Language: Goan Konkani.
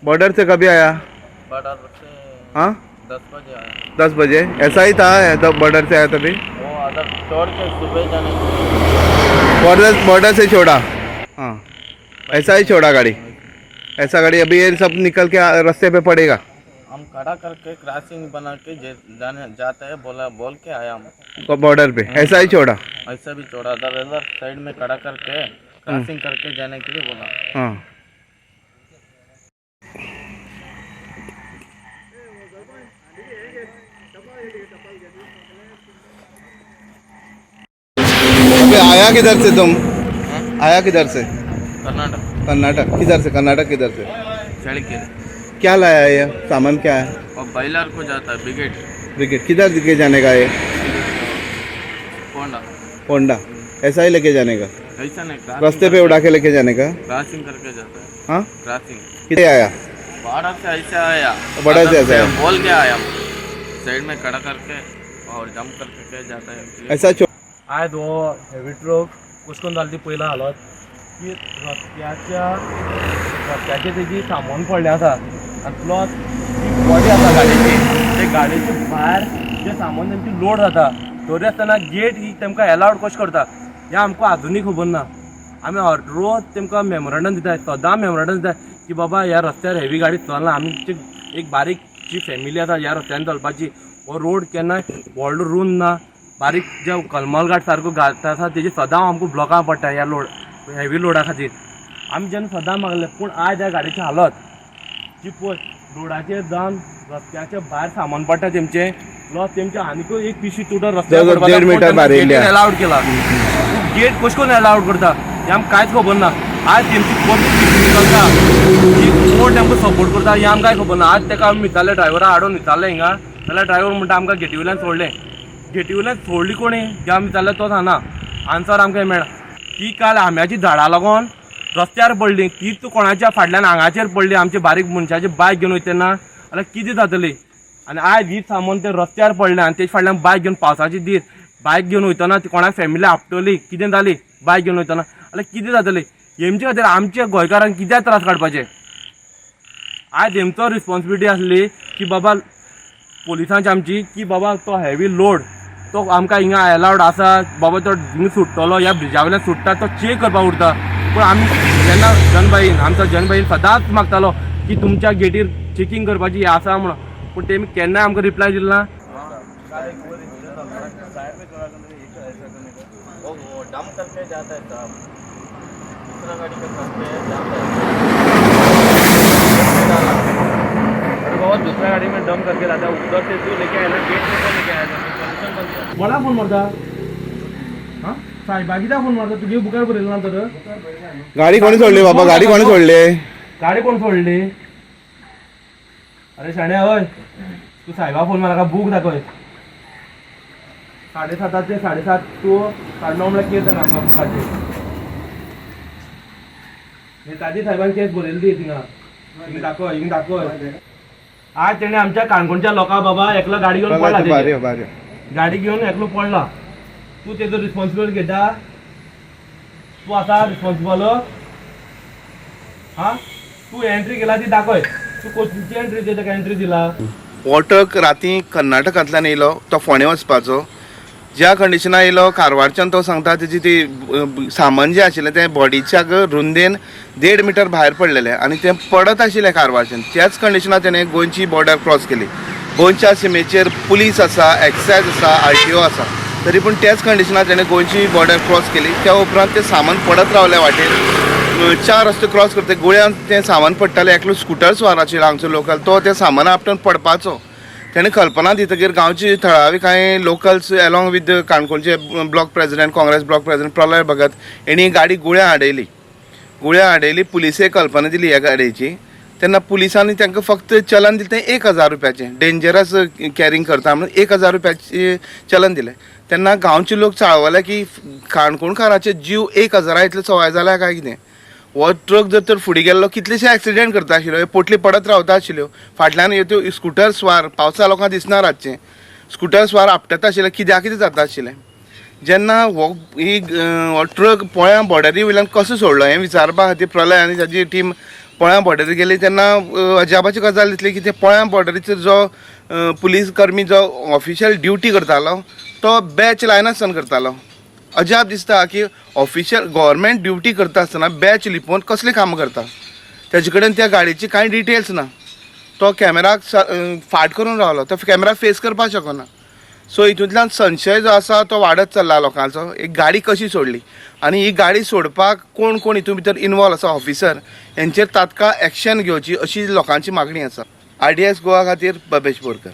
बॉर्डर से कभी आया? बॉर्डर से। हाँ। 10 बजे आया। 10 बजे ऐसा ही था तब बॉर्डर से आया तभी? वो अदर छोड़ के सुबह जाने के। बॉर्डर बॉर्डर से छोड़ा। हाँ, ऐसा ही छोड़ा गाड़ी, ऐसा गाड़ी। अभी ये सब निकल के रास्ते पे पड़ेगा। हम खड़ा करके क्रॉसिंग बना के जाने जाते हैं बोला, बोल के आया हम। बॉर्डर पे ऐसा ही छोड़ा? ऐसा भी छोड़ा, इधर इधर साइड में खड़ा करके क्रॉसिंग करके जाने के लिए बोला। हाँ। अबे आया किधर से तुम? आया किधर से? कर्नाटक। कर्नाटक किधर से? कर्नाटक किधर से? चढ़के। क्या लाया है ये सामान, क्या है? और बैलर को जाता है ब्रिगेड। ब्रिगेड किधर लेके जाने का ये? पोंडा। होंडा ऐसा ही लेके जाने का? ऐसा नहीं, क्रॉसिंग। रास्ते पे उड़ा के लेके जाने का? क्रॉसिंग करके जाता है। हाँ। क्रॉसिंग। किधर आया? बॉर्डर से ऐसे आया। बॉर्डर से अदर ऐसे आया। बोल के आया हम, साइड में खड़ा करके और जंप करके के जाता है। ऐसा आयज हो हेवी ट्रक कशें करून जाली ती पयला हालत की रस्त्याच्या रस्त्याचेर तेजी सामान पडलें आसा आनी प्लस जी बॉडी आसा गाडयेची, ते गाडयेचे भायर जें सामान तेमचें लोड जाता, तरी आसतना गेट ही तेमकां एलावड कशें करता हें आमकां आजुनूय खबर ना. आमी रोज तेमकां मेमोरंडम दितात, सदां मेमोरंडम दितात की बाबा ह्या रस्त्यार हेवी गाडी चलना. आमची एक बारीक जी फॅमिली आसा ह्या रस्त्यान चलपाची. हो रोड केन्नाय व्हडलो रूंद ना, बारीक जे कलमल घाट सारको घाट आसा तेजे सदां आमकां ब्लॉकां पडटा ह्या लोड हेवी लोडा खातीर. आमी जेन्ना सदां मागलें, पूण आयज ह्या गाडयेची हालत जी पळय, रोडाचेर जावन रस्त्याच्या भायर सामान पडटा तेमचें, प्लस तेमचें आनीकूय एक पिशी तुटत रस्त्यार. जवळ 1.5 मिटर भायर येयल्ली आहा. एलावड केला गेट, कशें करून एलावड करता हें आमकां कांयच खबर ना. आज तेमची पब्लीक चलता ही, कोण तेमकां सपोर्ट करता हें आमकां कांय खबर ना. आज तेका आमी विचारलें, ड्रायव्हरा हाडून विचारलें हिंगा जाल्यार ड्रायव्हर म्हणटा आमकां गेटी वयल्यान सोडलें. गेटी वयल्यान सोडली कोणी जें आमी विचारलें तो सांगना, आन्सर आमकां मेळना. ती काल आंब्याची झाडां लागोन रस्त्यार पडली, तीच कोणाच्या फाटल्यान आंगाचेर पडली आमच्या बारीक मनशाची बायक घेवन वयता तेन्ना जाल्यार कितें जातली? आनी आयज हीच सामान तें रस्त्यार पडलें आनी तेजे फाटल्यान बायक घेवन पावसाची दीस बायक घेवन वयतना ती कोणाक फॅमिली आपटली, कितें जाली बायक घेवन वयतना जाल्यार कितें जातलें? हेमचे खातीर आमच्या गोंयकारांक कित्याक त्रास काडपाचे? आयज हेमचो रिस्पोन्सिबिलिटी आसली की बाबा पोलिसांची आमची की बाबा तो हेवी लोड तो आमकां हिंगा एलावड आसा, बाबा तो हिंगा सुट्टलो, ह्या ब्रिजा वयल्यान सुट्टा तो चेक करपाक उरता. पूण आमी जेन्ना जनबाईन, आमचो जनबाईन सदांच मागतालो की तुमच्या गेटीर चेकींग करपाची हें आसा म्हणून, पूण तेमी केन्नाय आमकां रिप्लाय दिलो ना. वो डंप करके जाता है साहब, दूसरा गाड़ी का करके जाता है। अरे बाबा, दूसरा गाड़ी में डंप करके लाता है, उधर से जो लेके आया ना, गेट से लेके आया था, परमिशन बंद किया. कोणा फोन मारता? हां, साहेबा कित्याक फोन मारता? तुगे बुकार बरयलें ना तर. गाडी कोणी सोडली बाबा? गाडी कोणी सोडली? गाडी कोण सोडली? अरे शाण्या, हय, तू साहेबा फोन मार, बूक दाखय. 7:30चे 7:30, तूं 9:30 म्हळ्यार केस जाता आमकां बुकाचेर. नेताजी साहेबान केस बरयली ती थिंगा. हिंग दाखय, हिंग दाखय. आज तेणे आमच्या काणकोणच्या लोकां बाबा एकलो गाडी घेवन पडला तेजेर. भारी भारी. गाडी घेवन एकलो पडला. तूं तेजो रिस्पॉन्सिबल घेता? तूं आसा रिस्पॉन्सिबल? हा, तूं एंट्री केला ती दाखय. तूं कसली एंट्री तेका एंट्री दिला? हो ट्रक राती कर्नाटकांतल्यान येयलो, तो फोंडें वचपाचो. ज्या कंडिशनान येयलो कारवारच्यान, तो सांगता तेजी ती सामान जें आशिल्लें तें बॉडीच्या रुंदेन 1.5 मिटर भायर पडलेलें आनी तें पडत आशिल्लें कारवारच्यान. त्याच कंडिशनान तेणें गोंयची बॉर्डर क्रॉस केली. गोंयच्या सिमेचेर पुलीस आसा, एक्सायज आसा, आरटीओ आसा, तरी पूण त्याच कंडिशनान तेणें गोंयची बॉर्डर क्रॉस केली. त्या उपरांत तें सामान पडत रावलें वाटेर. चार रस्ते क्रॉस करते गुळ्यान तें सामान पडटालें. एकलो स्कुटर स्वार आशिल्लो हांगचो लोकल, तो तें सामान आपटून पडपाचो तेणें कल्पना दितकीर गांवची थळावी कांय लोकल्स एलॉंग विथ काणकोणचे block president, Congress block president Pralay Bhagat हेणी गाडी गुळ्या हाडयली. गुळ्या हाडयली, पुलिसेक कल्पना दिली ह्या गाडयेची. तेन्ना पुलिसांनी तांकां फक्त चलन दिलें तें 1000 रुपयाचें. डेंजरस कॅरिंग करता म्हणून 1000 रुपयाचें चलन दिलें. तेन्ना गांवचे लोक चाळवले की काणकोणकाराचे जीव 1000 इतले सवाय जाल्या काय कितें? हो ट्रक जर तर फुडें गेल्लो, कितलेशे एक्सिडेंट करता आशिल्लो, पोटली पडत रावता आशिल्ल्यो. फाटल्यान त्यो स्कुटर स्वार, पावसा लोकांक दिसना रातचें, स्कुटर स्वार आपटता आशिल्ले, कित्याक कितें जाता आशिल्लें. जेन्ना हो ही हो ट्रक पोळ्या बॉर्डरी वयल्यान कसो सोडलो हें विचारपा खातीर प्रलय आनी ताजी टीम पोळ्यां बॉर्डरीर गेली तेन्ना अजापाची गजाल दिसली की ते पोळ्यां बॉर्डरीचेर जो पुलीस कर्मी जो ऑफिशियल ड्युटी करतालो तो बॅच लायनासतना करतालो. अजाप दिसता की ऑफिशियल गव्हर्मेंट ड्युटी करता आसतना बॅच लिपोवन कसलें काम करता. तेजे कडेन त्या गाडयेची कांय डिटेल्स ना. तो कॅमेराक फाट करून रावलो, तो कॅमेरा फेस करपाक शकना. सो हितूंतल्यान संशय जो आसा तो वाडत चल्ला लोकांचो. एक गाडी कशी सोडली आनी ही गाडी सोडपाक कोण कोण हितून भितर इनवॉल्व आसा ऑफिसर, हेंचेर तात्काळ एक्शन घेवची अशी लोकांची मागणी आसा. RDS Goa खातीर बबेश बोरकर.